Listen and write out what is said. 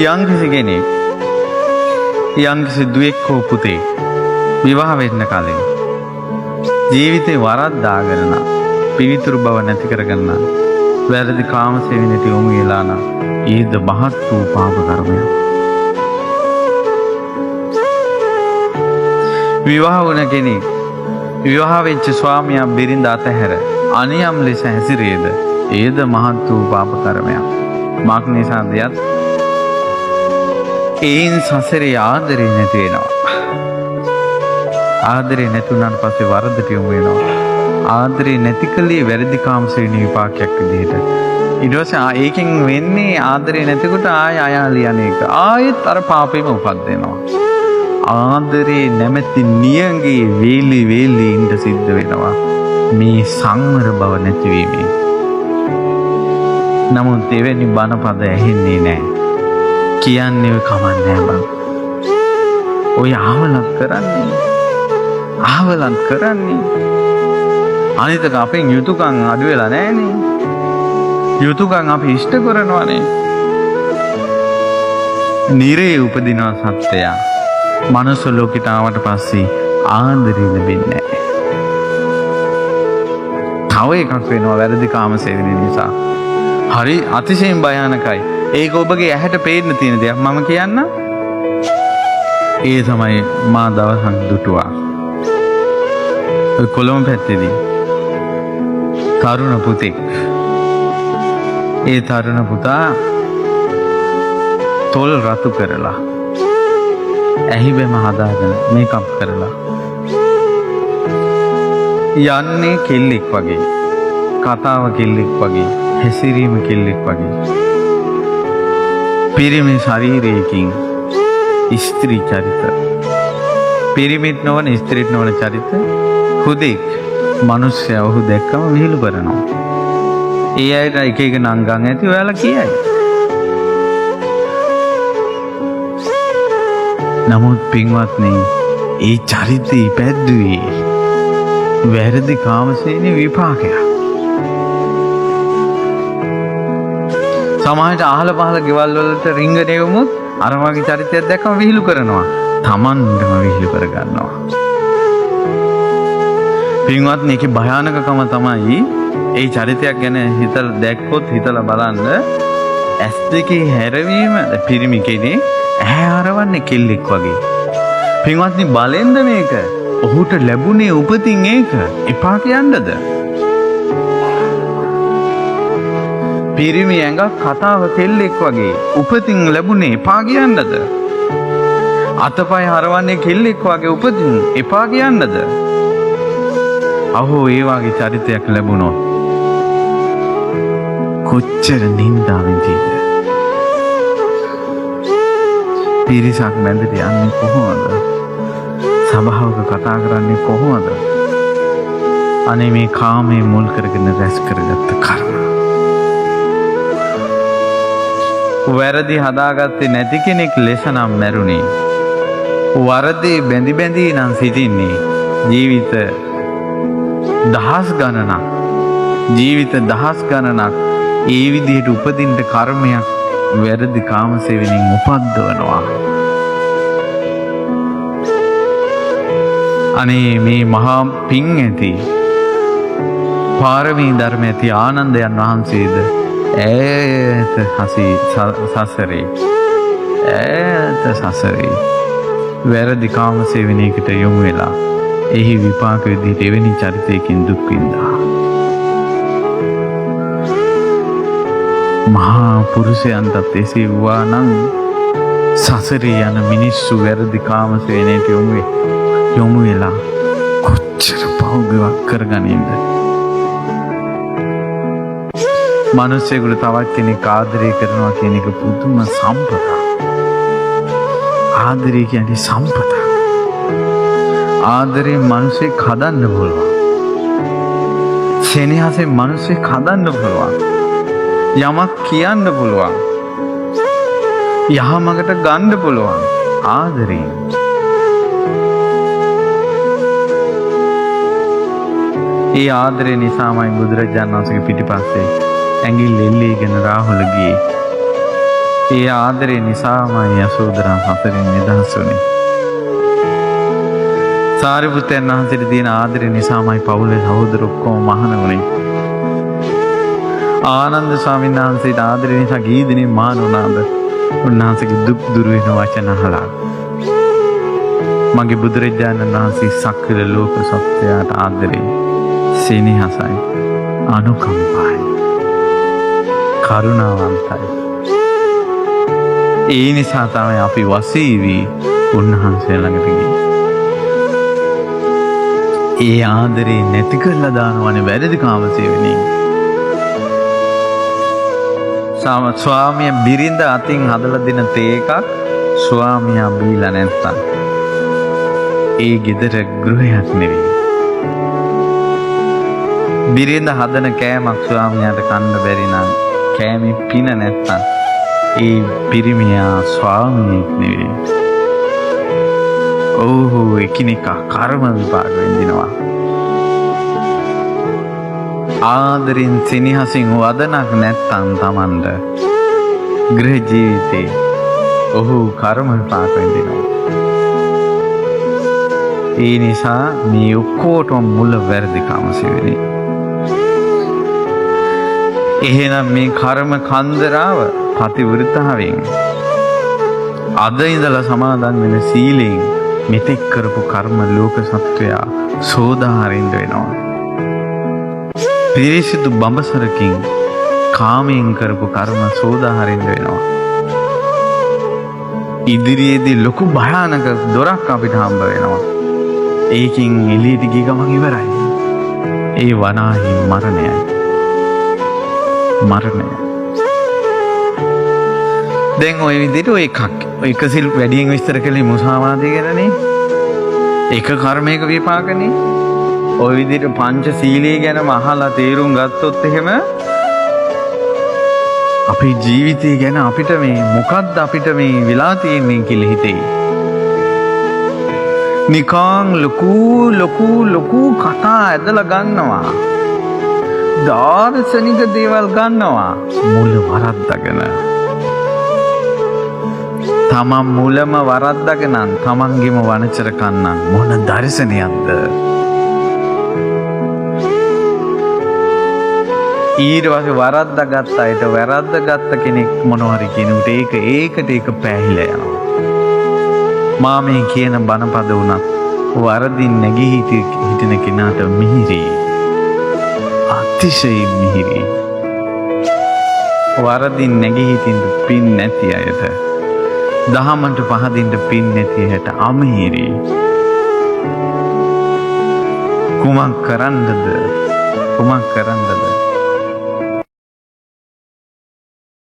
යම්කිසි කෙනෙක් යම්කිසි දුවෙක් හෝ පුතෙක් විවාහ වෙන්න කලින් ජීවිතේ වරද්දාගෙන නම්, පිවිතුරු බව නැති කරගෙන නම්, වැරදි කාම සේවනයට යොමු වෙලා නම්, ඒද මහත් වූ පාප කර්මයක්. විවාහ වුණ කෙනෙක් විවාහ වෙච්ච ස්වාමියා බිරිඳ අතහැර අනියම් ලෙස හැසිරේද, ඒද මහත් වූ පාප කර්මයක්. මක් නිසාද යත් ඒන් සසරේ ආදරේ නැති වෙනවා. ආදරේ නැති වුණාට පස්සේ වරදට යොමු වෙනවා. ආදරේ නැති කලේ වැරදි කාම සේවන විපාකයක් විදිහට. ඊට පස්සේ ඒකෙන් වෙන්නේ ආදරේ නැතිකොට ආය අයාලි අනේක ආයෙත් අර පාපෙම උපද්දෙනවා. ආදරේ නැමැති නියඟේ වේලි වේලි ඉඳ සිද්ධ වෙනවා මේ සංවර බව නැතිවීමෙන්. නමුත් එවැනි බණපද ඇහෙන්නේ නැහැ. කියන්නේ ඔය කමන්නේ නැහැ බං. ඔය ආවලක් කරන්නේ. ආවලක් කරන්නේ. අනිතක අපෙන් යුතුයකම් අඩු වෙලා නැහනේ. යුතුයකම් අපි ඉෂ්ට කරනවානේ. නිරේ උපදිනවා සත්‍යය. මනුස්ස ලෝකෙට ආවට පස්සේ ආදරය ලැබෙන්නේ නැහැ. තව එකක් වෙනවා වැරදි කාම සේවනය නිසා. හරි අතිශයින් භයානකයි. ඒක ඔබගේ ඇහැට පේන්න තියෙන දෙයක් මම කියන්නම්. ඒ තමයි මා දවසක් දුටුවා. ඔය කොළඹ පැත්තේදී තරුණ පුතෙක්. ඒ තරුණ පුතා තොල් රතු කරලා ඇහි බැම හදාගෙන මේකප් කරලා යන්නේ කෙල්ලෙක් වගේ, කතාව කෙල්ලෙක් වගේ, හැසිරීම කෙල්ලෙක් වගේ. පිරිමි ශරීරයකින් ස්ත්‍රී චරිත, පිරිමිත් නොවන ස්ත්‍රීත් නොවන චරිත හුදෙක් මිනිස්සයා ඔහු දැක්කම විහිළු කරනවා. ඒ අයට එක එක නංගන් ඇති ඔයාලා කියයි. නමුත් පින්වත්නි, ඒ චරිතය ඉපැද්දුවේ වැරදි කාමසේනේ විපාකයක්. සමහරවිට අහල පහල ගෙවල් වලට රිංගන එවුමුත් අර වගේ චරිතයක් දැක්කම විහිළු කරනවා. තමන්ටම විහිළු කරගන්නවා. පින්වත්නි, ඒකේ භයානකකම තමයි ඒ චරිතයක් ගැන හිතලා දැක්කොත් හිතලා බලන්න, ඇස් දෙකේ හැරවීම පිරිමි කෙනෙක් ඇහැ හරවන්නේ කෙල්ලෙක් වගේ. පින්වත්නි, බලෙන්ද මේක? ඔහුට ලැබුණේ උපතින් ඒක. එපා කියන්නද? පිරිමි ඇඟක් කතාව කෙල්ලෙක් වගේ උපතින් ලැබුණේ එපා කියන්නද? අතපය හරවන්නේ කෙල්ලෙක් වගේ උපතින් එපා කියන්නද? අහෝ ඒ වගේ චරිතයක් ලැබුණොත් කොච්චර නින්දා විඳීද? පිරිසක් මැදට යන්නේ කොහොමද? සභාවක කතා කරන්නේ කොහොමද? අනේ මේ කාමයේ මුල් කරගෙන රැස් කරගත්ත කර්ම. වැරදි හදාගත්තේ නැති කෙනෙක් ලෙස නම් මැරුණේ. වරදේ බැඳි බැඳී නම් සිටින්නේ ජීවිත දහස් ගණනක්, ජීවිත දහස් ගණනක් ඒ විදිහට උපදින්න කර්මයක් වැරදි කාම සේවනයෙන් උපද්දවනවා. අනේ මේ මහා පිං ඇති පාරමී ධර්ම ඇති ආනන්දයන් වහන්සේද ඈත සසරේ ඈත සසරේ වැරදි කාම සේවනයකට යොමු වෙලා එහි විපාක විදිහට එවැනි චරිතයකින් දුක් විඳා. මහා පුරුෂයන්ටත් එසේ වුණා නම් සසරේ යන මිනිස්සු වැරදි කාම සේවනයට යොමු වෙලා කොච්චර පව් කරගනින්ද? මිනිස්සුන්ට තවත් කෙනෙක් ආදරය කරනවා කියන එක පුදුම සම්පතක්. ආදරය කියන්නේ සම්පතක්. ආදරයෙන් මිනිස්සෙක් හදන්න පුළුවන්. සෙනෙහසෙන් මිනිස්සෙක් හදන්න පුළුවන්. යමක් කියන්න පුළුවන්. යහමඟට ගන්න පුළුවන් ආදරයෙන්. ඒ ආදරය නිසාමයි බුදුරජාණන් වහන්සේගේ පිටිපස්සේ ඇඟිල්ල එල්ලීගෙන රාහුල ගියේ. ඒ ආදරේ නිසාමයි යශෝදරා සසරින් නිදහස් වුනේ. සාරිපුත්තයන් වහන්සේට තියෙන ආදරේ නිසාමයි පවුලේ සහෝදර ඔක්කොම මහාන වුනේ. ආනන්ද ස්වාමීන් වහන්සේට ආදරේ නිසා කී දෙනෙක් මහාන වුණාද? උන්වහන්සේගේ දුක් දුරු වෙන වචන අහලා. මගේ බුදුරජාණන් වහන්සේ සකල ලෝක සත්වයාට ආදරේ, සෙනෙහසයි, අනුකම්පායි, කරුණාවන්තයි. ඒ නිසා තමයි අපි වසී වී උන්වහන්සේ ළඟට ගියේ. ඒ ආදරේ නැති කරලා දානවනේ වැරදි කාම සේවනයෙන්. ස්වාමියා බිරිඳ අතින් හදලා දෙන තේ එකක් ස්වාමියා බීලා නැත්තම් ඒ ගෙදර ගෘහයක් නෙවෙයි. බිරිඳ හදන කෑමක් ස්වාමියාට කන්න බැරි නම්, කෑමේ පින නැත්තම් ඒ පිරිමියා ස්වාමියෙක් නෙවෙයි. ඔහු එකිනෙකා කර්ම විපාක විඳිනවා. ආදරෙන් සෙනෙහසින් වදනක් නැත්තම් Tamanට ගෘහ ජීවිතේ ඔහු කර්ම විපාක විඳිනවා. ඒ නිසා මේ ඔක්කොටම මුල වැරදි කාම සේවනයේ. එහෙනම් මේ කර්ම කන්දරාව පතිවෘතාවෙන් අද ඉඳලා සමාදන් වෙන සීලෙන් මෙතෙක් කරපු කර්ම ලෝක සත්වයා සෝදාහරින්න වෙනවා. පිරිසිදු බඹසරකින් කාමයෙන් කරපු කර්ම සෝදාහරින්න වෙනවා. ඉදිරියේදී ලොකු භයානක දොරක් අපිට හම්බ වෙනවා. ඒකෙන් එළියට ගිය ගමන් ඉවරයි. ඒ වනාහි මරණයයි. මරණය. දැන් ඔය විදිහට ඔය එකක් එක සිල් වැඩියෙන් විස්තර කළේ මුසාවාදය ගැනනේ. එක කර්මයක විපාකනේ. ඔය විදිහට පංච සීලය ගැනම අහලා තේරුම් ගත්තොත් එහෙම අපේ ජීවිතය ගැන අපිට මේ මොකද්ද අපිට මේ වෙලා තියෙන්නේ කියලා හිතෙයි. නිකං ලොකු ලොකු ලොකු කතා ඇදලා ගන්නවා. දාර්ශනික දේවල් ගන්නවා. මුල වරද්දගෙන. තමන් මුලම වරද්දගෙන තමන්ගේම වනචර කන්නන් මොන දර්ශනයක්ද? ඊට පස්සේ වරද්දාගත්ත අයට වැරද්දාගත්ත කෙනෙක් මොනවා හරි කියනකොට ඒකට ඒක පෑහිලා යනවා. මා මේ කියන බණපද වුණත් වරදින් නැගී හිටින කෙනාට මිහිරි. අතිශයින් මිහිරි. වරදින් නැගී හිටින්න පින් නැති අයට, දහමට පහදින්න පින් නැති අයට අමිහිරි. කුමක් කරන්නද? කුමක් කරන්නද?